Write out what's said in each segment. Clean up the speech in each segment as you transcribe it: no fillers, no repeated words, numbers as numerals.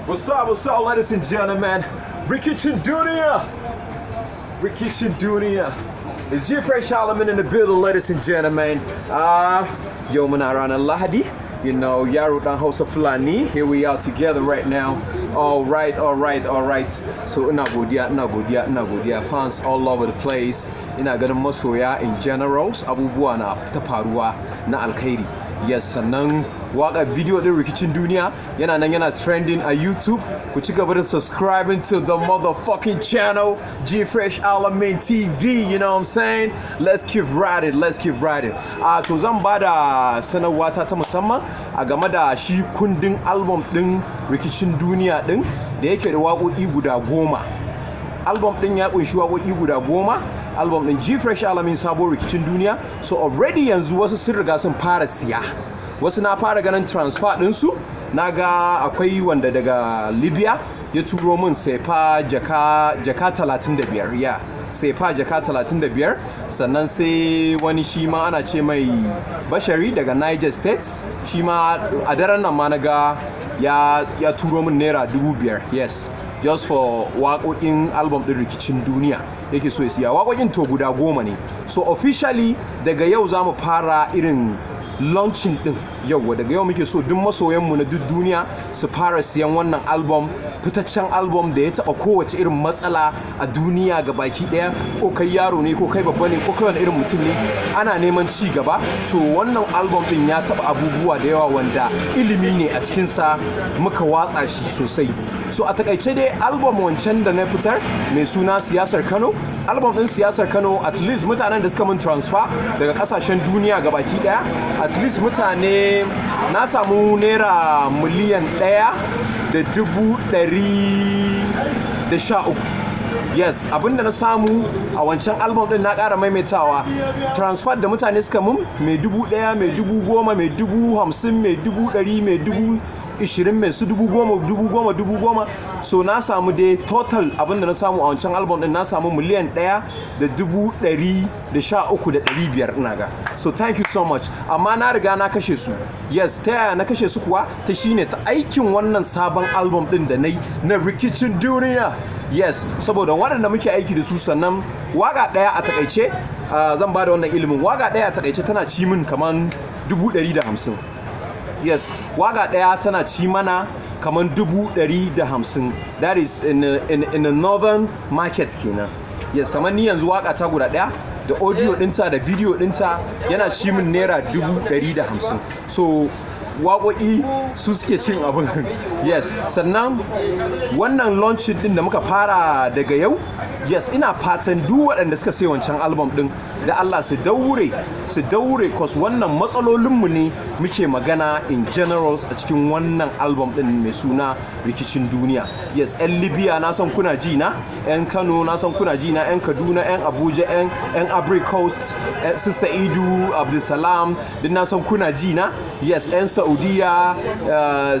What's up, ladies and gentlemen? Rikicin Duniya! Rikicin Duniya. It's G Fresh Alamin in the building, ladies and gentlemen. Yau muna ranar Lahadi. Yaro dan Hausa Fulani. Here we are together right now. All right, all right, all right. So ina godiya, ina godiya, ina godiya. Fans all over the place. Ina ganin masoya in general, abubuwa na ta faruwa na alkhairi. Yes, sannan waka video din Rikicin Duniya yana nan yana trending a YouTube. Ku ci gaba da subscribing to the motherfucking channel, G Fresh Alamin TV, you know what I'm saying? Let's keep riding, let's keep riding. A to, zan ba da sanarwa ta musamman a game da shi kundin album din Rikicin Duniya din da yake da waƙoƙi guda 10. Album din ya kunshi waƙoƙi guda 10, album din G Fresh Alamin sabo, Rikicin Duniya. So already yanzu wasu sun riga sun fara siya, wasu na fara ganin transfer ɗinsu. Na ga akwai wanda daga Libya ya turo min sefa jaka 35, ya sefa jaka 35. Sannan sai wani shi ma ana ce mai Bashari daga Niger State, shi ma a daren nan ma na ga ya turo min naira 5,000. Yes, just for waƙoƙin album ɗin Rikicin Duniya yake so ya siya. Waƙoƙin to guda 10 ne. So officially daga yau za mu fara irin launching din. Yau, daga yau muke so duk masoyanmu na duk duniya su fara siyan wannan album, fitaccen album da ya taba kowace irin matsala a duniya ga baki daya. Ko kai yaro ne, ko kai babba ne, ko kai wani irin mutum ne, ana neman ci gaba. So wannan album din ya taba abubuwa da yawa wanda ilimi ne a cikinsa muka watsa shi sosai. So a takaice dai, album wancan da na fitar mai suna Siyasar Kano, album din Siyasar Kano, at least mutanen da suka mun transfer daga kasashen duniya ga baki daya, at least mutane na samu naira 1,113,000. Yes, abinda na samu a wancan album din, na ƙara maimaitawa, transfer da mutane suka mun, mai 1,000, mai 10,000, mai 50,000, mai 100,000, mai 20,000, mai su 10,000, 10,000, 10,000. So na samu dai total abinda na samu a wancan album din, na samu 1,113,500, ina ga. So thank you so much. Amma na riga na kashe su. Yes, ta yaya na kashe su kuwa? Ta shine ta aikin wannan sabon album din da na yi na Rikicin Duniya. Yes, saboda waɗanda muke aiki da su. Sannan waka ɗaya, a takaice zan ba da wannan ilimin, waka ɗaya a takaice tana ci min kaman 150,000. Yes, waka ɗaya tana ci mana kaman 150,000. That is in the northern market kenan. Yes, kamar ni yanzu waka ta guda ɗaya da audio ɗinta da video ɗinta yana ci min naira 150,000. So waƙoƙi su suke cin abin. Yes, sannan wannan launching din da muka fara daga yau, yes, ina fatan duk waɗanda suka sai wancan album din, da Allah su daure, su daure, cause wannan matsalolinmu ne muke magana in general a cikin wannan album din mai suna Rikicin Duniya. Yes, 'yan Libya na san kuna ji na, 'yan Kano na san kuna ji na, 'yan Kaduna, 'yan Abuja, 'yan Ivory Coast, su Sa'idu Abdulsalam, duk na san kuna ji na. Yes, 'yan Saudiya,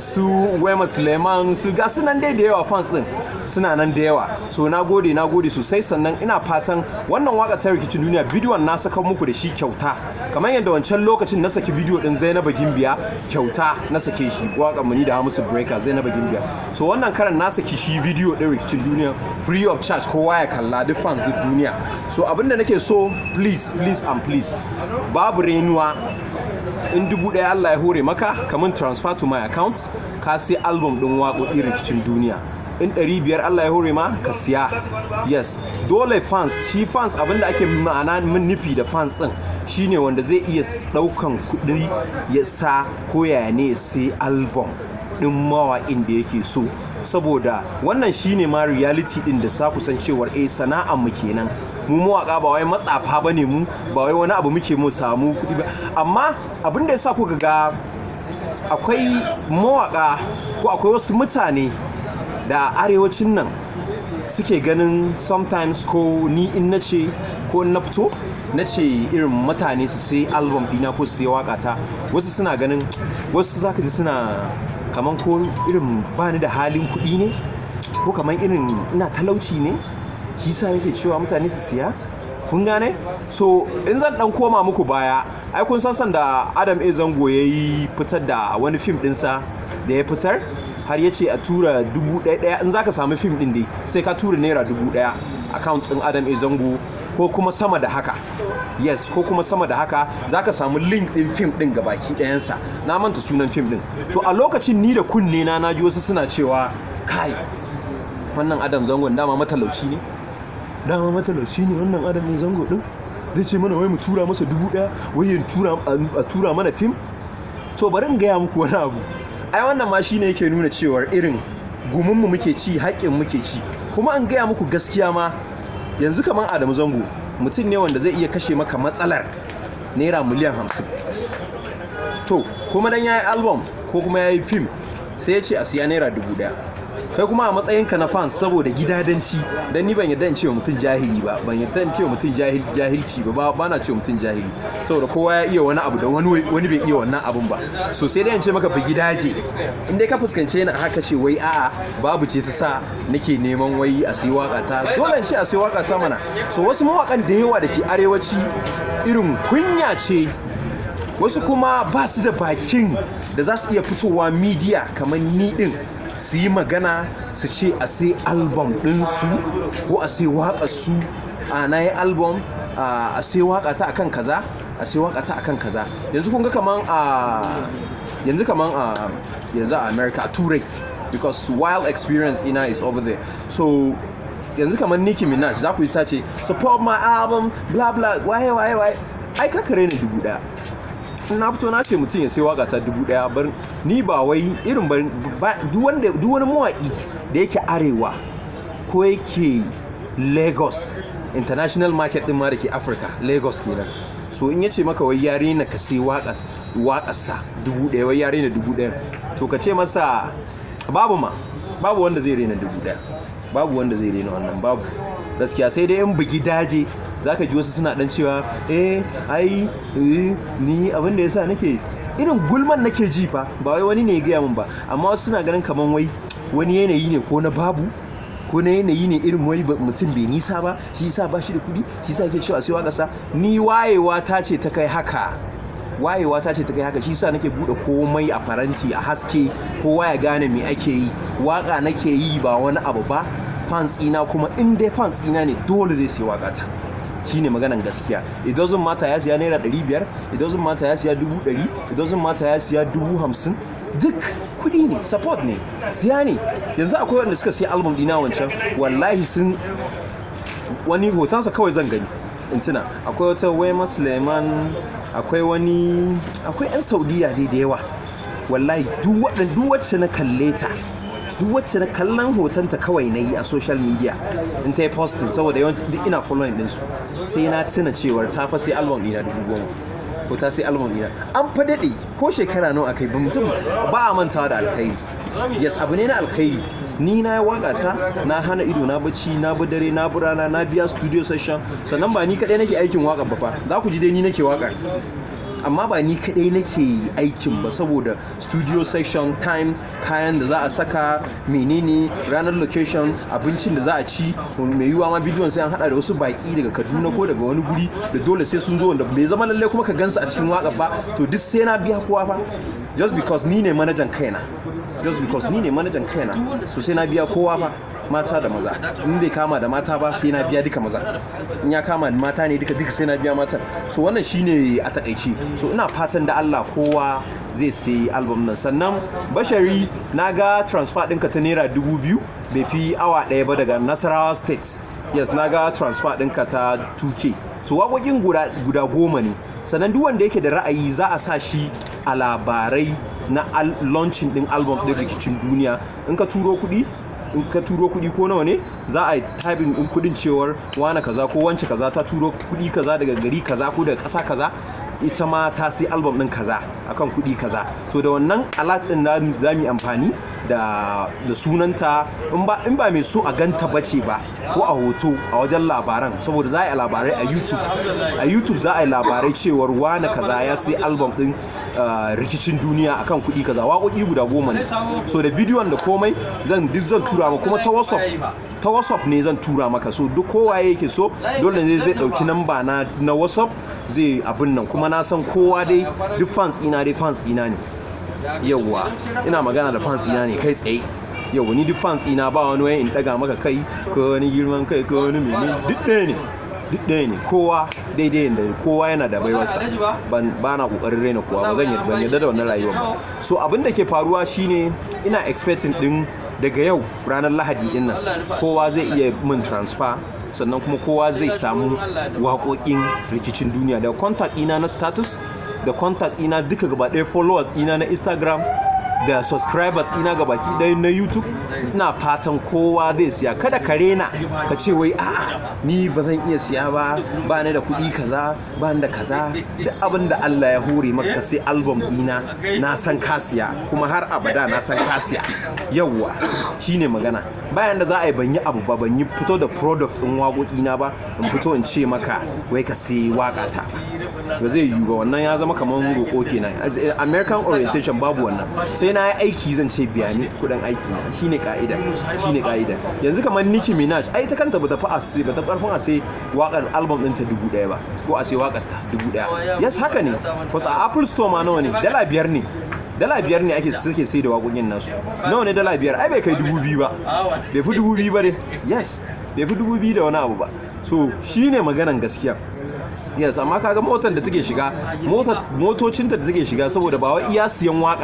su Wema Suleiman, su ga su nan dai da yawa, fans din suna nan da yawa. So na gode, na gode sosai. Sannan ina fatan wannan waka ta Rikicin Duniya, bidiyon na saka muku da shi kyauta, kamar yadda wancan lokacin na saki bidiyo din Zainaba Gimbiya kyauta na sake shi, waƙar mu ni da Hamisu Breaker, Zainaba Gimbiya. So wannan karan na saki shi bidiyo din Rikicin Duniya free of charge, kowa ya kalla, duk fans duk duniya. So abinda nake so, please, please and please, babu renuwa. In 1,000 Allah ya hore maka, kamun transfer to my account, ka sai album din waƙoƙi Rikicin Duniya. In 500 Allah ya hore ma, ka siya. Yes, dole fans, shi fans, abinda ake ma'ana mun nufi da fans din shine wanda zai iya daukan kuɗi ya sa ko yaya ne sai album din mawaƙin da yake so, saboda wannan shine ma reality din da sa kusan cewar eh, sana'ar mu kenan. Mu mawaka ba wai matsafa bane mu, ba wai wani abu muke mu samu kuɗi ba. Amma abin da yasa kuka ga akwai mawaka ko akwai wasu mutane da arewacin nan suke ganin sometimes ko ni in na ce ko in na fito na ce irin mutane su sai album ɗina ko su sai waƙata, wasu suna ganin, wasu zaka ji suna kaman ko irin bani da halin kuɗi ne, ko kaman irin ina talauci ne, shi sa nake cewa mutane su siya. Kun gane? So in zan dan koma muku baya, ai kun san sanda Adam A Zango ya yi fitar da wani fim ɗinsa da ya fitar. Har ya ce a tura 1000 in zaka samu fim din dai, sai ka tura ₦1,000 account ɗin Adam A Zango ko kuma sama da haka. Yes, ko kuma sama da haka zaka samu link din fim din gabaki ɗayansa. Na manta sunan fim din. To, a lokacin ni da kunne na naji wasu suna cewa, "Kai, wannan Adam Zangon dama matalauci ne, dama matalauci ne. Wannan Adam A Zango din zai ce mana wai mu tura masa 1000, wai yin tura a tura mana fim." To, bari in gaya muku wani abu. Ai wannan ma shine yake nuna cewar irin gumunmu muke ci, haƙƙin muke ci. Kuma an gaya muku gaskiya ma, yanzu kamar Adamu Zango mutum ne wanda zai iya kashe maka matsalar ₦50,000,000. To, kuma dan yayi album ko kuma yayi film, sai ya ce a siya ₦1,000. Kai kuma a matsayinka na fans, saboda gidadanci, dan ni ban yarda in ce wa mutum jahili ba, ban yarda in ce wa mutum jahilci ba, ba na ce wa mutum jahili, saboda kowa ya iya wani abu da wani wani bai iya wannan abun ba. So sai dai in ce maka gidaje. In dai ka fuskance ni a haka, ce wai a'a, babu ce ta sa nake neman wai a sai waka ta, dole in ce a sai waka ta mana. So wasu mawakan da yawa da ke arewaci, irin kunya ce, wasu kuma ba su da bakin da za su iya fitowa media kamar ni din su yi magana su ce a sai album ɗinsu ko a sai waƙarsu. A na yi album, a sai waƙa ta akan kaza, a sai waƙa ta akan kaza. Yanzu kun ga kaman a yanzu, kaman a yanzu a America, a Turai, because wild experience ina is over there. So yanzu kamar Nicki Minaj, za ku yi ta ce, "Support my album, blah blah, waye waye waye." Ai ka kare ni 1000. In na fito na ce mutum ya sai waka ta 1000, bar ni ba wai irin bar duk wanda, duk wani mawaki da yake arewa ko yake Lagos, international market din ma da ke Africa, Lagos kenan. So in yace maka wai ya rena ka sai waƙarsa 1000, wai ya rena 1000, to ka ce masa babu ma, babu wanda zai rena 1000, babu wanda zai rena wannan, babu gaskiya. Sai dai in bugi daje, zaka ji wasu suna dan cewa, "Eh, ai ni abin da yasa nake irin gulman nake ji fa, ba wai wani ne ya gaya min ba, amma wasu suna ganin kaman wai wani yanayi ne ko na babu, ko na yanayi ne irin wai mutum bai nisa ba, shi yasa ba shi da kuɗi, shi yasa yake cewa sai waƙarsa." Ni wayewa ta ce ta kai haka, wayewa ta ce ta kai haka, shi yasa nake bude komai a faranti, a haske, kowa ya gane me ake yi. Waka nake yi, ba wani abu ba. Fans ina kuma, in dai fans ina ne, dole zai sai waka ta. Shine maganan gaskiya. It doesn't matter ya siya ₦500, it doesn't matter ya siya 100,000, it doesn't matter ya siya 50,000, duk kuɗi ne, support ne, siya ne. Yanzu akwai wanda suka siya album dina wancan, wallahi sun wani hotonsa kawai zan gani in tuna. Akwai wata Wema Suleiman, akwai wani, akwai 'yan Saudiya dai da yawa. Wallahi duk waɗanda, duk wacce na kalle ta, duk wacce na kallon hotonta kawai na yi a social media in ta yi posting, saboda yawanci duk ina following ɗinsu, sai na tuna cewar ta fa sai album ɗina 10,000 ko ta sai album ɗina. An fa daɗe, ko shekara nawa akai ba, mutum ba a mantawa da alkhairi. Yes, abu ne na alkhairi. Ni na yi waka ta, na hana ido na bacci, na bi dare, na bi rana, na biya studio session. Sannan ba ni kaɗai nake aikin waƙar ba fa. Za ku ji dai ni nake waƙar, amma ba ni kaɗai nake aikin ba, saboda studio session time, kayan da za a saka, menene, ranar location, abincin da za a ci, mai yiwuwa ma bidiyon sai an hada da wasu baki daga Kaduna ko daga wani guri da dole sai sun zo, wanda bai zama lallai kuma ka gansu a cikin waka ba. To, duk sai na biya kowa fa, just because ni ne manajan kaina, just because ni ne manajan kaina. So sai na biya kowa fa, mata da maza. In bai kama da mata ba, sai na biya duka maza. In ya kama da mata ne duka duka, sai na biya matan. So wannan shine a takaice. So ina fatan da Allah kowa zai sayi album nan. Sannan Bashari, na ga transfer ɗinka ta ₦2,000, bai fi awa ɗaya ba, daga Nasarawa State. Yes, na ga transfer ɗinka ta 2K. So waƙoƙin guda 10 ne. Sannan duk wanda yake da ra'ayi, za a sa shi a labarai na launching ɗin album ɗin Rikicin Duniya. In ka turo kuɗi, in ka turo kuɗi ko nawa ne, za a yi typing ɗin kuɗin cewar wane kaza ko wance kaza ta turo kuɗi kaza daga gari kaza ko daga ƙasa kaza, ita ma ta sai album ɗin kaza akan kuɗi kaza. To, da wannan alert ɗin za mu yi amfani da sunanta, in ba mai so a ganta bace ba ko a hoto a wajen labaran, saboda za a yi labarai a YouTube. A YouTube za a yi labarai cewar wane kaza ya sai album ɗin Rikicin Duniya akan kuɗi kaza. Waƙoƙi guda 10 ne. So da bidiyon da komai zan duk zan tura ma, kuma ta WhatsApp, ta WhatsApp ne zan tura maka. So duk kowa yake so, dole ne zai ɗauki namba na WhatsApp, zai abin nan. Kuma na san kowa dai, duk fans ina dai fans ina ne. Yauwa, ina magana da fans ina ne kai tsaye. Yauwa, ni duk fans ina, ba wani wai in daga maka kai ko wani girman kai ko wani mene. Duk ɗaya ne, duk ɗaya ne. Kowa daidai da kowa, yana da baiwarsa. Ban ba na kokarin raina kowa ba. Zan yarda, ban yarda da wannan rayuwar ba. So abin da ke faruwa shine, ina expecting din daga yau, ranar Lahadi din nan, kowa zai iya min transfer, sannan kuma kowa zai samu waƙoƙin Rikicin Duniya da contact ina na status da contact ina duka gaba ɗaya, followers ina na Instagram da subscribers ina gabaki ɗaya na YouTube. Ina fatan kowa zai siya. Kada ka rena, ka ce wai, "A'a, ni ba zan iya siya ba, ba ni da kuɗi kaza, ba ni da kaza." Da abin da Allah ya hore maka, sai album ɗina, na san ka siya, kuma har abada na san ka siya. Yawwa, shine magana. Bayan da za a yi ban yi abu ba, ban yi fito da product ɗin waƙoƙina ba, in fito in ce maka wai ka sai waƙa ta, ba zai yiwu ba. Wannan ya zama kamar roƙo kenan. American orientation babu wannan. Sai na yi aiki zan ce biya ni kuɗin aiki na. Shine ka'ida, shine ka'ida. Yanzu kamar Nicki Minaj, ai ta kanta bata fi a bata karfin a sai waƙar album ɗinta 1000 ba, ko a sai waƙar ta 1000. Yes, haka ne. 'Cause a Apple Store ma nawa ne? $5 ne, $5 ne ake suke sai da waƙoƙin nasu. Nawa ne $5? Ai bai kai 2000 ba, bai fi 2000 ba dai. Yes, bai fi 2000 da wani abu ba. So shine maganan gaskiya. Yes, amma kaga motar da take shiga, motocinta da take shiga, saboda ba wai iya siyan waka